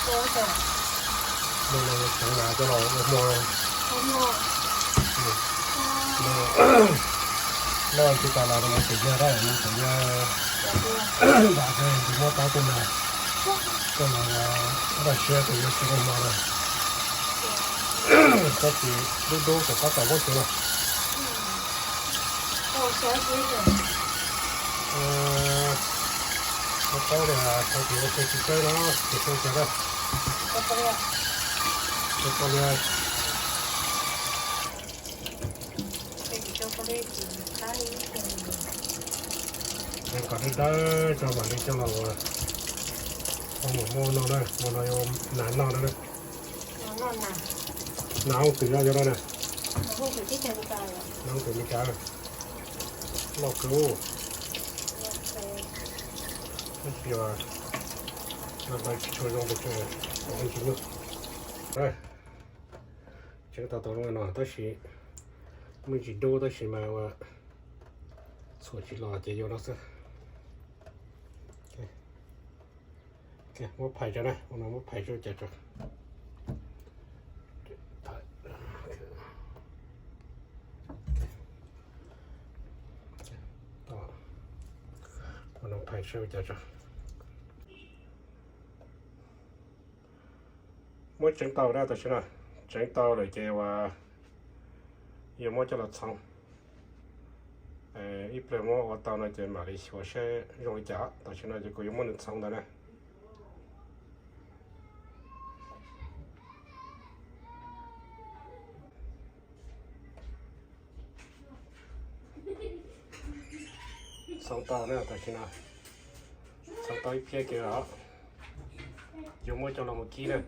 Mus no tseev nas coj los ua hmo. Lawv tsis tas los mus tseem yag, mus tseem yag, vam tsis muab tab tuaj nas, coj los ua siab tus yuav tsis ua hmo na. Tab sis dub dub kom pab tau muab tsev los. Tau li, tau tias ua tsev tsis tawb no, tsis tau cas na. Tau li. Kom dawb dawb tso mam li coj los ua hmo no na, hmo no yuav nas noj na. Nas hoob twm no cov no na. Nas hoob twm Meskas loj kawg. Tab sis no tsis tshua zoo pes tsawg, tsis muaj. Tseev tau tau no tab sis muaj tsis dub tab sis mas ua txhuam tsis los ces yuav no xwb. Muab phais tso na, ua no muab phais tso cas tso. Ua no phais tso cas tso. Muab tseev tau na, tam sim no tseev tau lawm ces ua yuav muab coj los txhoov. Ib pliag muab ua tau no ces mam li xyuas saib zoo li cas. Tam sim no ces kuv yuav muab nws txhoov ntawd na. Txhoov tau na, tam sim no txhoov tau ib phiab kiag os. Yuav muab coj los mus kib na.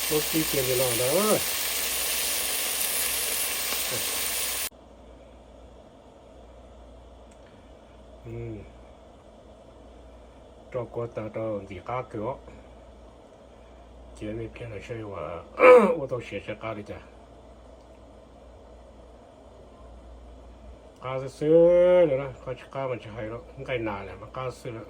Muab kib kiag li no ntag. Rau kua tas rau ntxim qab kawg os. Cia me pliag no saib ua tau siav saib qab li cas. Qab xwb xwb li na, qab tsis qab mas tsis hais lawm, nqaij nas lawm mas qab xwb lawm.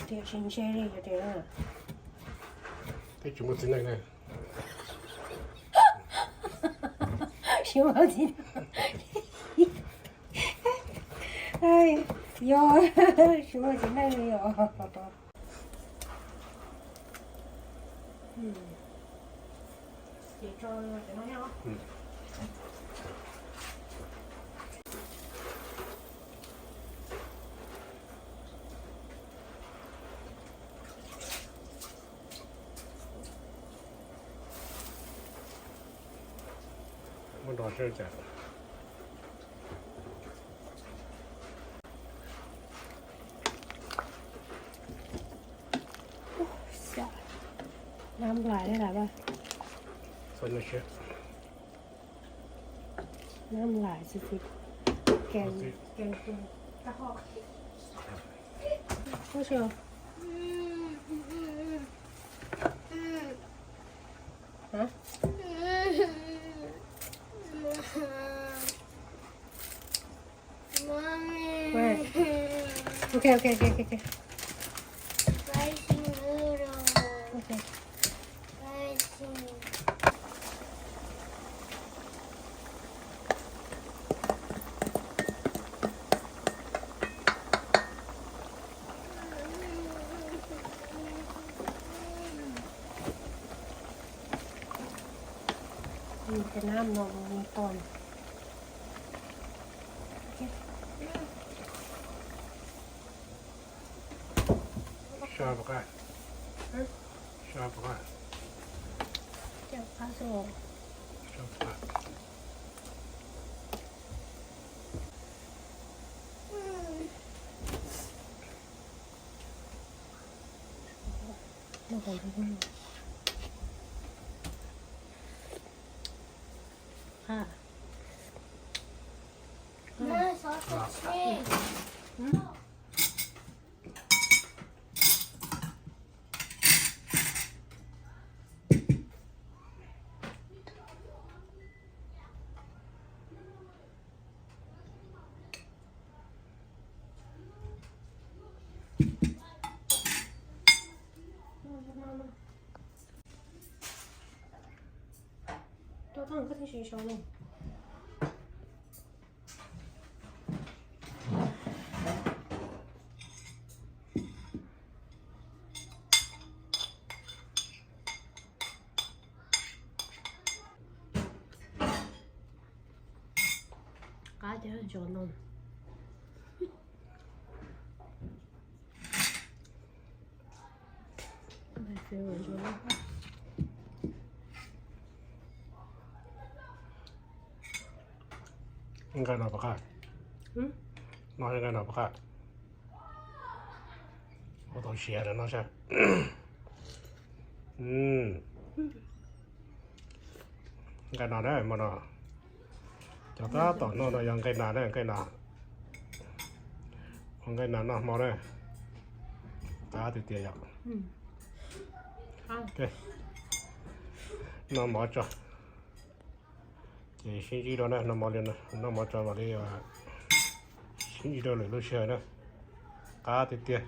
Tiam sis ntshe li tias, tsis muaj txiv neej na. Tsis muaj txiv, yog tsis muaj txiv neej li os. Muab do seb cas. Nab nplais li lawm. Nab nplais xwb. Ua si. Ok, ok, ok, ok. Ok. Cái nắp nó còn. Sharp, okay. Sharp, okay. Qab xwb. Tuaj tag koj thiaj siv saum no. Qab tiag, ntsos no. Nqaij no puas qab? No nqaij no puas qab? Ua tau siav lawm no saib. Nqaij nas na, hmo no cov tab tom noj no yog nqaij nas na, nqaij nas. Ua nqaij nas noj hmo na, qab tiag tiag yom. Noj mov tso, ces sib ntsib dua na, noj mov li, noj mov tso mam li sib ntsib dua lwm lub sij hawm na. Qab tiag tiag.